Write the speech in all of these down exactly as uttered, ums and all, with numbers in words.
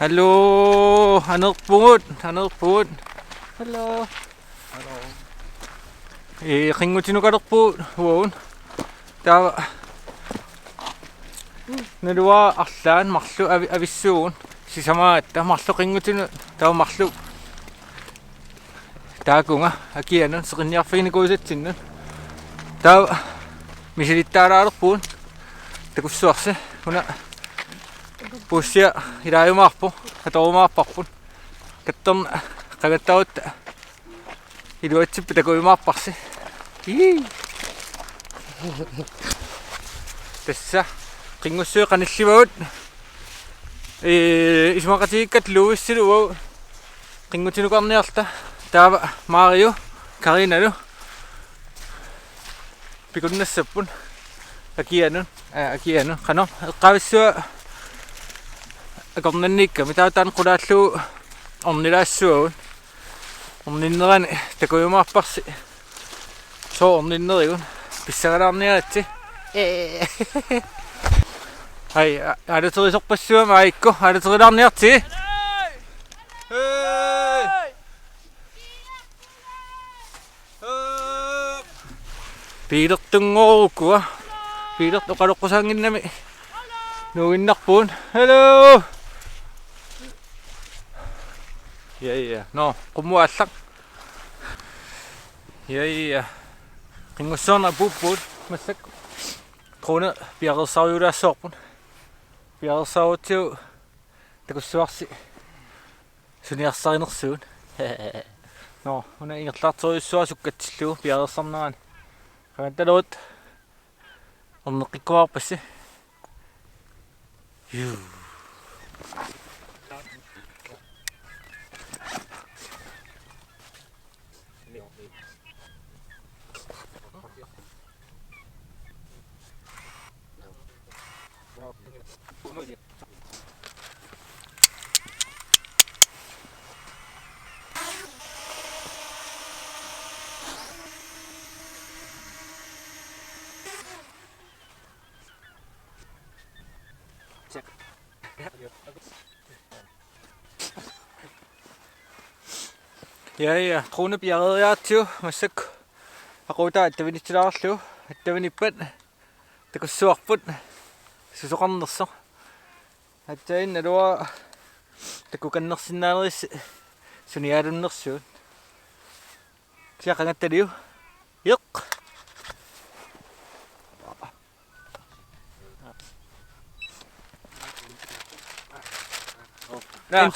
Hallo, anerpugut, anerpugut. Hallo. Ee, qinngutinukalerpugut uagut. Taava naluara arlaat marluk avi-, avissuugut. Sisamaatta marluk qinngutinut, taava marluk taakunga akianut seqinniarfiginikuusatsinnut. Taava misilittaalaalerpugut. Takussuarsi una bussia ilaajumaarpoq, atorumaarparput. Kattorn qangattarutta iluatsippat takujumaarparsi. Ii. Tassa qinngussuit qanillivagut. Ee, isumaqatigiikkatta Louisilu uagut qinngutinukarniarluta. Taava Mario Karinalu pikunnassapput akianut, aa, akianut. Qanoq eqqaavissuaq akornanniikkami, taava taanna qulaallugu ornilaassavagut. Orninnerani takujumaarparsi. Sooq orninnerigut? Pissangalaarniaritsi. Ee. Ai, a-, aalaterisorpassuarnik maajikku, aalaterilaarniartsi. Hej! Biilertunngoorukua. Biilertut oqaloqqusaanngimmat nuuginnarpugut. Hallo. Ja, ja. Nå, qummut aallaq. Ja, ja. Qinngussuarnut apuuppugut massakkut. Drone piareersarujulaassavarput. Piareersaarutsigu takussuarsi suniarsarinersugut. Nå, una ingerlaartorujussuara sukkatsillugu piareersarnerani. Qangattalerutta orneqqikkumaarpassi. Juu. Ja, ja, drone piareeriaratsigu massakkut aquutaa attavinitsilaarlugu, attavinippat takussuarput susoqarnersoq. Aatsaat naluara takukannersinnaanerissi suniaalunnersugut. Kisianni qangattaliu. Jeq. Naa.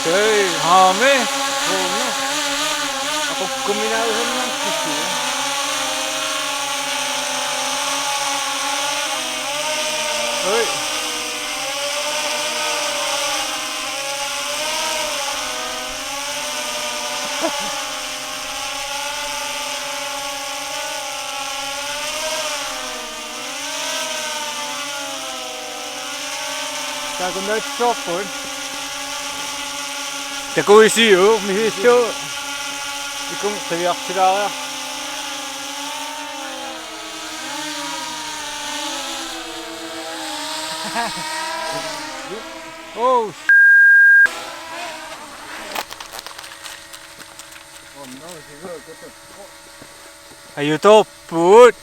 Hej, haami. Haami. Aqukkuminausannartuttu. Hej. Takunngilaarput. Takuisiuk, misissuaq. Ikum qiviarsilaariarlugu. Oh. Ajutoorput.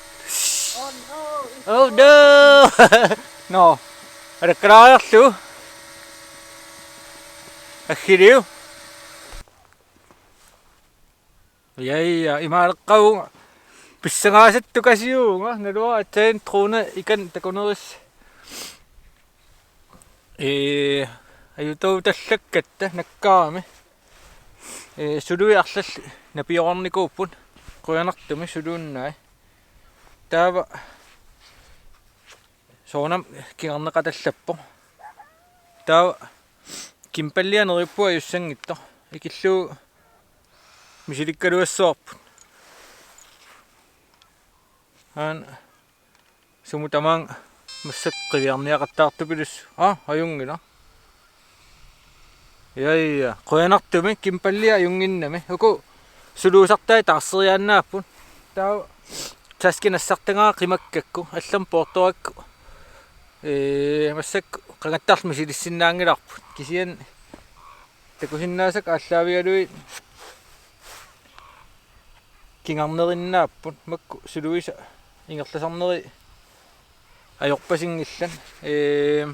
Oh no. Nå. Alakkalaariarlugu. Aggiliu. Ja, ja, imaaleqqavunga. Pissangaasattukasiuvunga, naluara aatsaat drone ikan takunerissi. Ee, Ajutoortallakkatta nakkaami. Ee, suluit arlallit napioqqarnikuupput, qujanartumik suluinnai. Taava soorunami kingarneqatallappoq. Taava Kimberlia neriuppunga ajussanngitsoq. Ikillugu misilikkaluassavarput. Aana sumut tamaanga massakkut qiviarniaqattaartupilussuuvoq. Aa, ajunngilaq. Ja, ja. Qujanartumik Kimberlia ajunnginnami. Uku suluusartai taarseriaannaapput. Taava taskit nassartagaat qimakkakku, allamik poortorakku. Ee, massakkut qangattarluni misilissinnaanngilarput. Kisianni takusinnaasakka aallaavigalugit kingarnerinnaapput, makku suluisa ingerlasarneri ajorpasinngillat. Ee,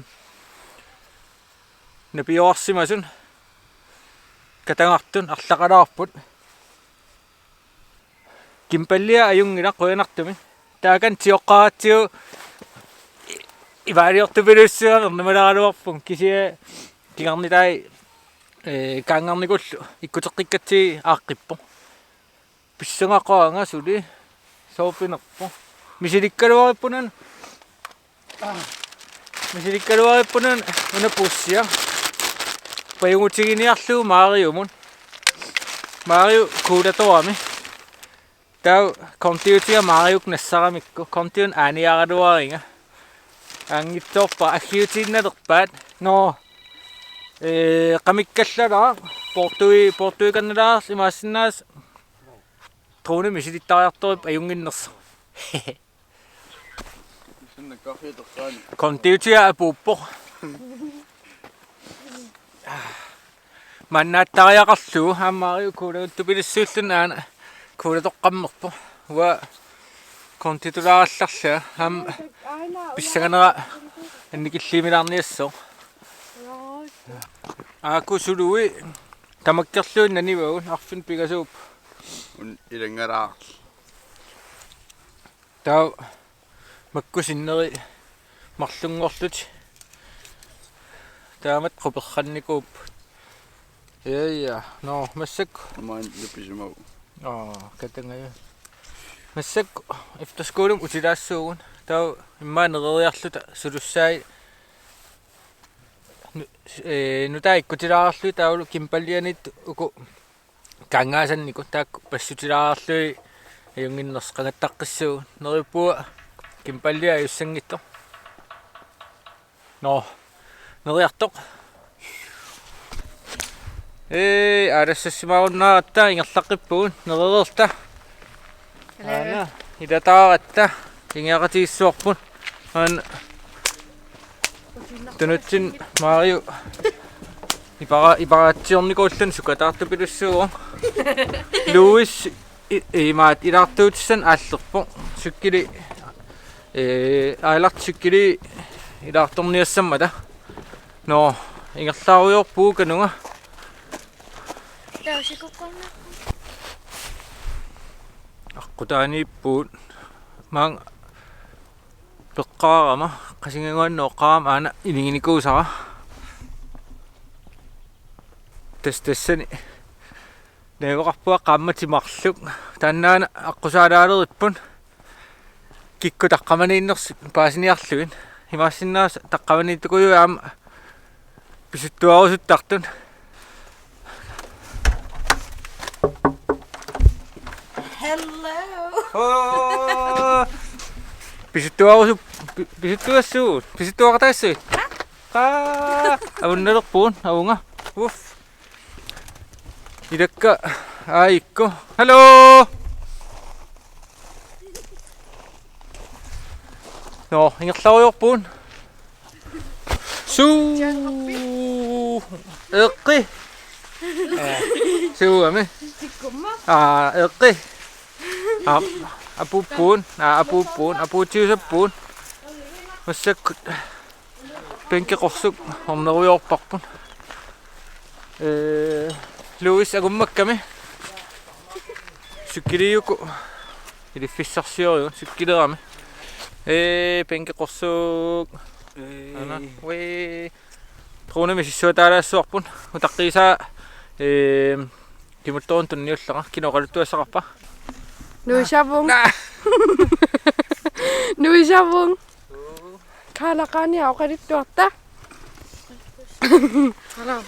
napioqqarsimasut katagartut arlaqalaarput. Kimberlia ajunngilaq, qujanartumik. Taakani tioqqaratsigu ivaaliortupilussuugami ernumaleraluarpunga, kisianni kingarnitai, ee, kaanngarnikullu ikkuteqqikkatsigit aaqqippoq. Pissangaqaanga suli, sooq pinerpoq. Misilikkaluarippunga. Misilikkaluarippunga una puussiaq. Pajugutiginiarlugu Mariumut. Mario kuulatorami. Taava kontiutiga Mariukkut nassaramikku. Kontiunik aaniaraluariga. Anngitsoorpara aggiutiinnalerpaat. Nå. Ee, qamikkallalaaq. Poortui, poortuikannalaaq imaassinnaavoq. Trone misilittariartorpoq ajunnginnersoq. Kontiutiga apuuppoq. Maannaattariaqarlugu aamma Mario kuulaguttupilussuulluni aana kuulatoqqammerpoq. Uanga kontitulaarallarlunga aamma pissanganera annikilliimilaarniassooq. Aaku suluit tamakkerluinnaq nivagut arfineq-pingasuupput. Una ilanngalaarluni. Taava makku sinneri marlunngorlutik. Taamatut quperrannikuupput. Ja, ja. Nå, massakkut. Aamma nupisimavoq. Aa, katangaaja. Massakkut efterskolemi utilaassuugut. Taava immaqa nereriarluta sulussai nu-, ee, nutaat ikkutilaarlugit taavalu Kimberlianiittut uku kaangaasannikuut taakku passutilaarlugit ajunnginnersoq, qangattaqqissuugut. Neriuppunga Kimberlia ajussanngitsoq. Nå, neriartoq. Ee, aalassassimaarunnaaratta, ingerlaqqippugut, nerereerta. Hello. Aana, ilataaratta, ingiaqatigiissuarput. Aana, tunutsinni Mario ipara-, iparaatsiornikuulluni sukataartupilussuuvoq. Louis i-, imaattoq ilaartuutissanik aallerpoq. Cykelit, ee, aalartut cykelit ilaartorniassammata. Nå, ingerlaarujoorpugut kanunga. Tausikoqqorna. Aqqutaaniippugut. Maanga peqqaarama, Qasigiannguanut nooqqaarama aana iliginikuusara. Tassa tassani najugaqarpunga qaammatit marluk. Taannaana aqqusaalaaleripput. Kikkut taqqamaniinnersut paasiniarlugit. Imaassinnaavoq taqqamaniittukujuit aamma pisuttuarusuttartut. Hello. Oo! Pisuttuarusup-, pi-, pisuttuassuugut. Pisuttuaqataassuit. Qaa! Avunnalerpugut, avunga. Uff. Ilakka aajukku. Hallo! Nå, ingerlaarujoorpugut. Suu! Eqqi! Aa, suugami. Aa, eqqi. Aa, apuuppugut. Aa, apuuppugut. Apuutiusappugut. Massakkut. Bænkit qorsuk ornerujoorparput. Ee, Louis angummakkami. Cykeliuku. Iliffissarsioriuk cykelerami. Ee, bænkit qorsuk. Ee. Aana. Wee. Dronemi misissuataalaassavarput. Utaqqiisaa, ehm, kimuttoorun tunniullera. Kina oqaluttuassaqarpa? Nuisavung. Nuisavung. Kaanaqaania oqaluttuarta. Hallo.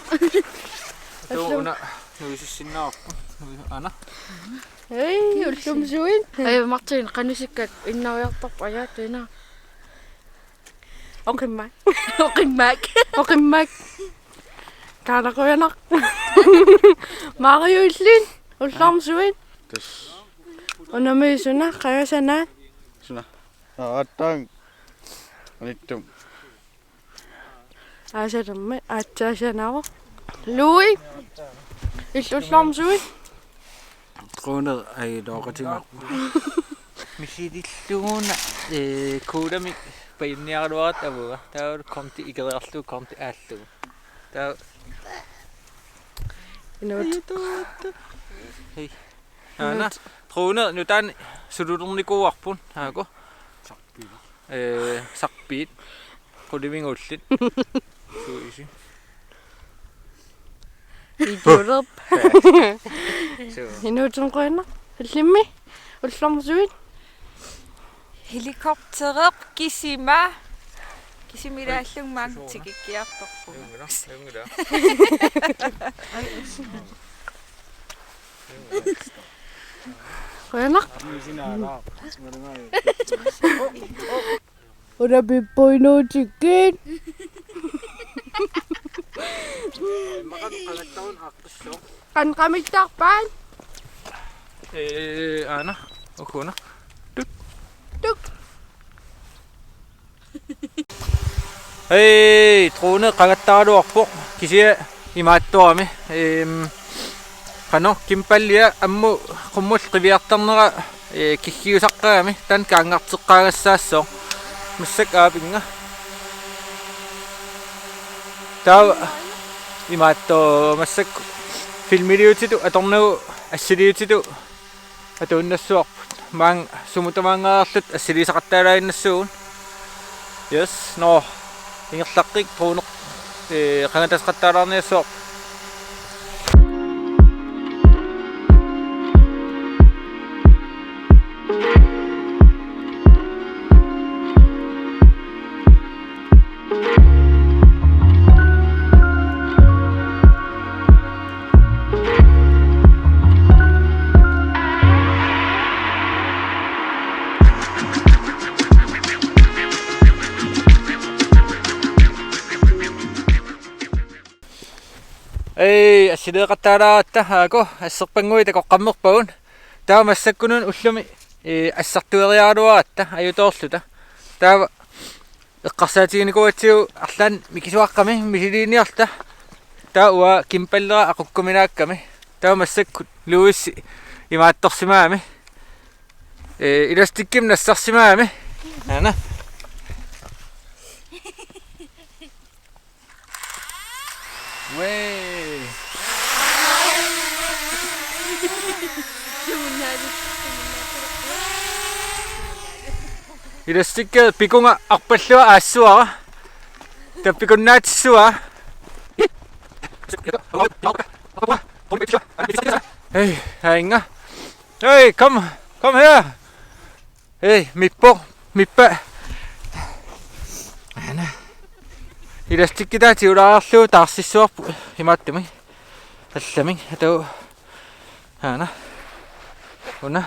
Tuu una nuisissinnaavarput. Nui-, Aana. Hej, ullumi suit. Hej, Martin, qanoq isikka innaviartorpa ajaattuina. Oqimmaak. Oqimmaak. Oqimmaak. Kaanaqujanaq. Mario illin. Ullormi suit. Tassa. Unami suna, qanga sanaat? Suna. Aa, aatsaat. Anittum. Aasalermi, aatsaat sanaavoq. Louis. Illit ullormi suit. Dronep ajornaqatigaarput. Misililluuna, eh, kuulamik pajunniaraluaratta avuga. Taava konti ikeriarlugu konti aallugu. Taava Inuit. Hej. Aana, Inuit. Drone nutaani sululernikuuarput, aaku. Eh, sarpiit. Qulimiguullit. Suisi. Videolerp. Suu. Inuutinquina. Filmi. Ullormi suit. Helikopterip kisima. Kisimilaallunga maanga tikikkiartorpunga. Ajunngilaq, ajunngilaq. Qujanaq. Una pippoinuutikkit. Qanoq qamittarpaat? Eh, Aana, ukuna. Tuk. Tuk. Hej, drone qangattaraluarpoq, kisianni imaattorami. Ehm, qanoq, gimbalia ammut qummut qiviartarnera, eh, kiggiusaqqagami, taanna kaanngarteqqaagassaassaaq. Massakkut aapinnga. Taava imaattoq massakkut filmiliutitut atornagu assiliutitut atuinnassavarput. Maanga sumut tamaanngaarluta assiliisaqattaalaaginnassuugut. Yes, nå. Ingerlaqqik drone, eh, qangattaqattaalaarniassavarput. Ei, assiliiqattaalaaratta, aaku, asserpannguit takoqqammerpagut. Taava massakkununa ullumi, eh, assartueriaraluaratta ajutoorluta. Taava eqqarsaatiginikuugatsigu arlaannik mikisuaqqami misiliiniarluta. Taava uanga gimbalera aqukkuminaakkami. Taava massakkut Louis imaattorsimagami. Eh, elastikkimik nassarsimagami. Aana. Wee. Elastikki pikunga arpallua aassavara. Taava pikunnaatissavara. Hej, aajuna. Hey, come, come here. Hey, mippoq, mippa. Aana. Elastikki taava tigulaarlugu taarsissavarput imaattumik. Allamik, atagu. Aana. Una.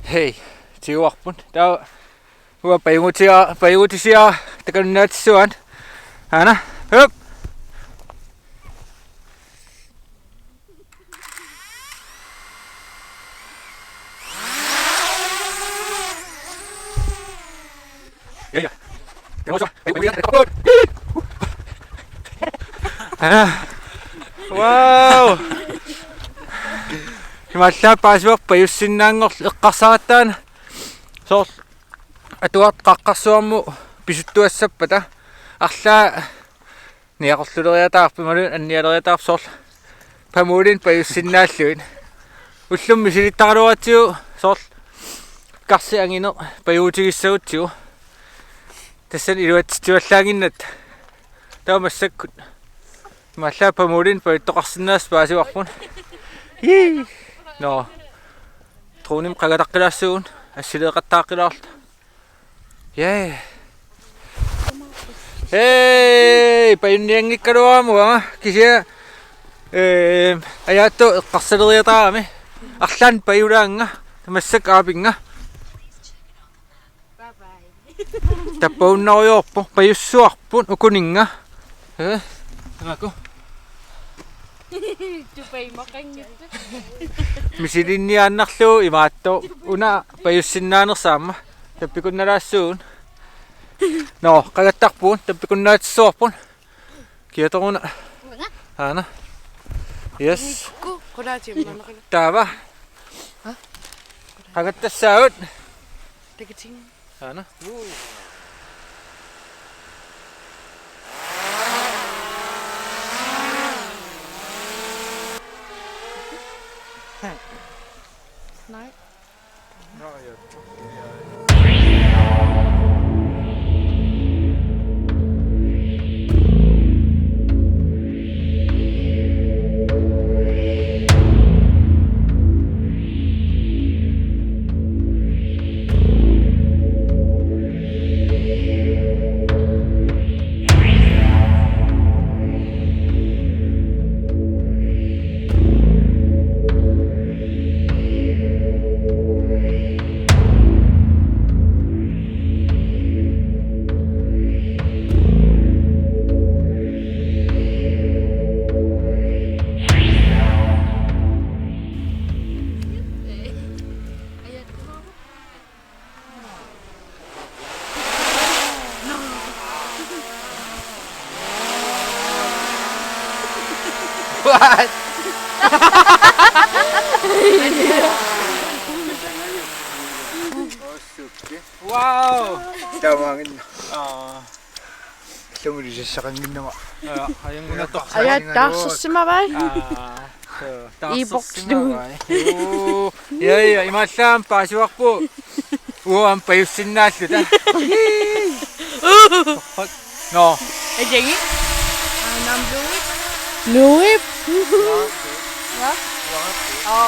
Hey, tiguarput. Taava uanga pajugutiga-, pajugutisiga takannaatissavaat. Aana. Hup. Ja, ja. Aana. Wow. Imaallaat paasivarput pajussinnaanngorluta eqqarsaratta aana. Soorlu atuartut qaqqarsuarmut pisuttuassappata. Arlaat niaqorluleriataarpoq imaluunniit annialeriataarpoq soorlu pamuulinnut pajussinnaallugit. Ullumi misilittaraluaratsigu soorlu karsi angineq pajugutigissagutsigu. Tassani iluatsitsivallaannginnatta. Taava massakkut imaallaat pamuulinnut pajuttoqarsinnaasoq paasivarput. Ii. Nå. Dronemik qangataqqilaassuugut, assileeqattaaqqilaarluta. Ja. Hej, pajunnianngikkaluarama, kisianni, eh, ajaattoq eqqarsaleriataarami. Arlaannik pajulaannga, massakkut aapinnga. Tappavunnarujoorpoq, pajussuarput ukuninnga. Eh, tamakku. Tupaimmaqanngitsoq. Misilinniaannarlugu imaattoq. Una pajussinnaanersoq aamma. Tappikunnalaassuugut. Nå, qangattarpugut, tappikunnaatissarput. Kiatoruna. Aana. Yes. Ku, qulaatiimmanaqala. Taava. Ha? Qangattassaagut. Takiting. Aana. Nej. What? Wow. Tamanginna. Ah. Illumi ilisarsiaqannginnama. Ja, ajunnguna torsa. Aja taarsersimavai. Ah, so, I bokslu. Taarsersimavai. Juu. Ja, ja, imaallaat paasivarput. Uanga pajussinnaalluta. Nå. Ajangi. Aana Louis. Louis. Ja. Ja.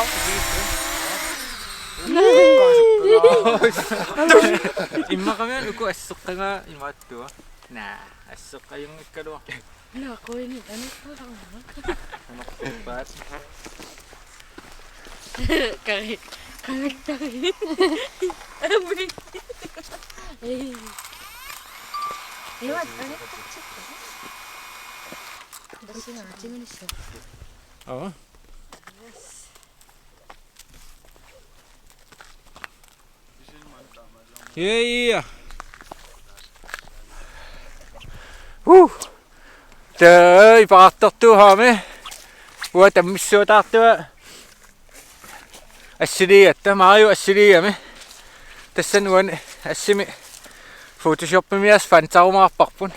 Immaqamianik uku asseqqagaa imaattua. Naa, asseqqajunngikkaluaq. Naa, quini, anersuararma. Anersuarpaat. Kari, qangattari. Amui. Ei. Ivat, qangattartikka. Tassani timinissaq. Aa. Ja, ja. Woo. Tøj, paartartuuhaami. Uanga tammissuataartua. Assiliigatta, Mario assiliigami. Tassani uani assimi Photoshopimias fantarumaarparput.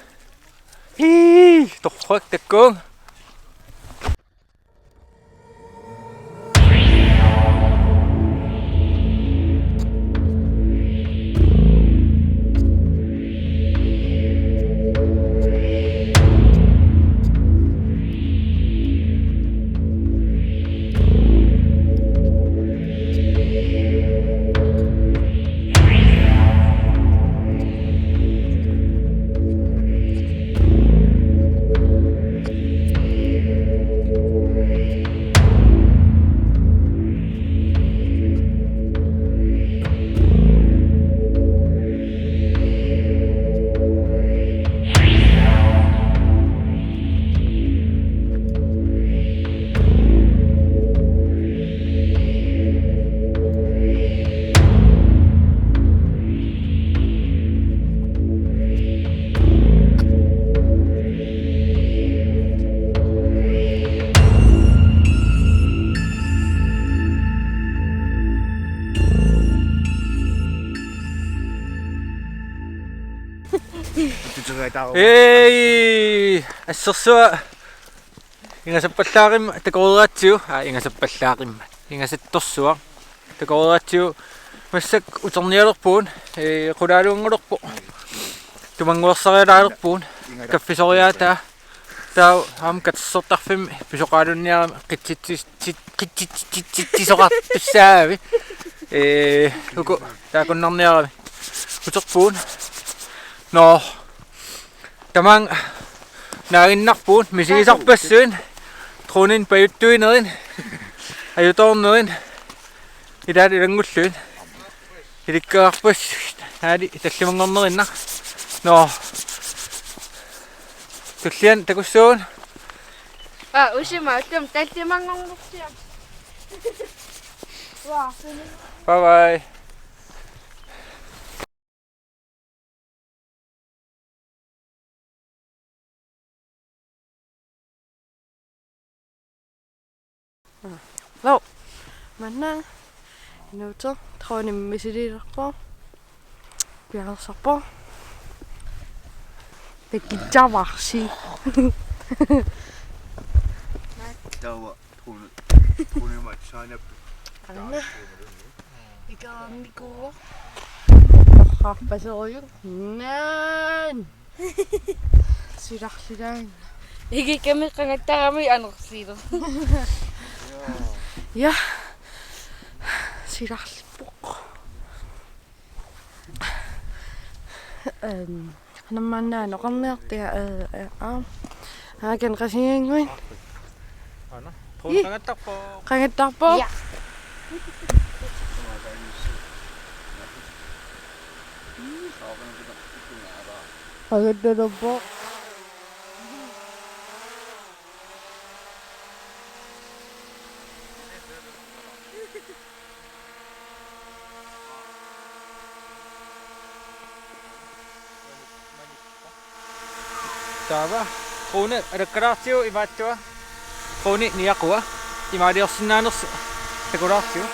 Hii, torrak takkuuk. Ei, assersuaq. Ingasappallaaqimmat takoreeraatsigu, aa, ingasappallaaqimmat. Ingasattorsuaq takoreeraatsigu. Massakkut uternialerpugut, ee, qulaaluanngulerpoq. Tallimannguersarialaalerpugut kaffisoriaataa. Taava aamma katersortarfimmi pisoqaalunniarami qitsitsis-, qitsitsitsitsoqartussaagami. Ee, uku taakkunnarniarami. Uterpugut. Nå. Tamaanga naaginnarpugut misigisarpassuit. Dronen pajuttuinerit. Ajutoornerit. Ilaat ilanngullugit. Ilikkagarput naali tallimanngornerinnaq. Nå. Tulliani takussuugut. Aa, usima, ullumi tallimanngornersiam. Waa, suni. Bye bye. Lo. Manna. Inuuto. Tronimi misiliilerpoq. Piareersarpoq. Takitsavarsi. Taava. Trone. Trone mat saanap. Anna. Ikarnikuuvoq. Harpaserujuk. Naan. Silarlilaanna. Igikkami qangattarami anorsiilu. Ja. Silarlippoq. Ehm, nammanna noqarniartia, eh, eh, aa. Aakan qasigiannguit. Aana. Ih. Qangattarpoq. Qangattarpoq. Ja. Qangattarpoq. Taava, Rune alakkalaartigu imaattua. Rune niaqua. Imaaliorsinnaanersoq takulaartigu.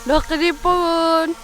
Nueqqiliippugut.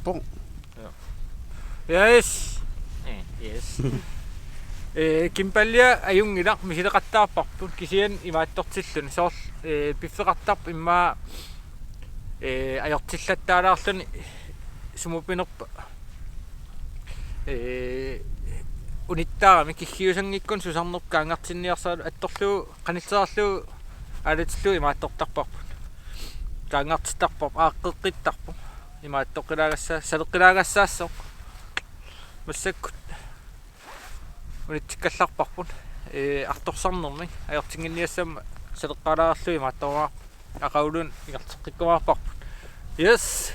Atorneqarpoq. Yes. Eh, yes. Eh, Kimberleya ajunngilaq, misileqattaarparput kisianni imaattortilluni, soorlu eh, piffeqartarpoq immaqa eh, ajortillattaalaarluni sumupinerpa eh, unittaarami kiggiusanngikkunik susarnerput kaanngartinniarsaralugu attorlugu qanillisarlugu aalatillugu imaattortarparput. Kaanngartittarparput, aaqqeqqittarpoq. Imaattoqqilaagassa-, saleqqilaagassaassaaq. Massakkut unitsikkallarparput. Eh, artorsarnermik ajortinnginniassammat saleqqaalaarlugu imaattorumaarpoq. Aqaguluunniit ingerlateqqikkumaarparput. Yes.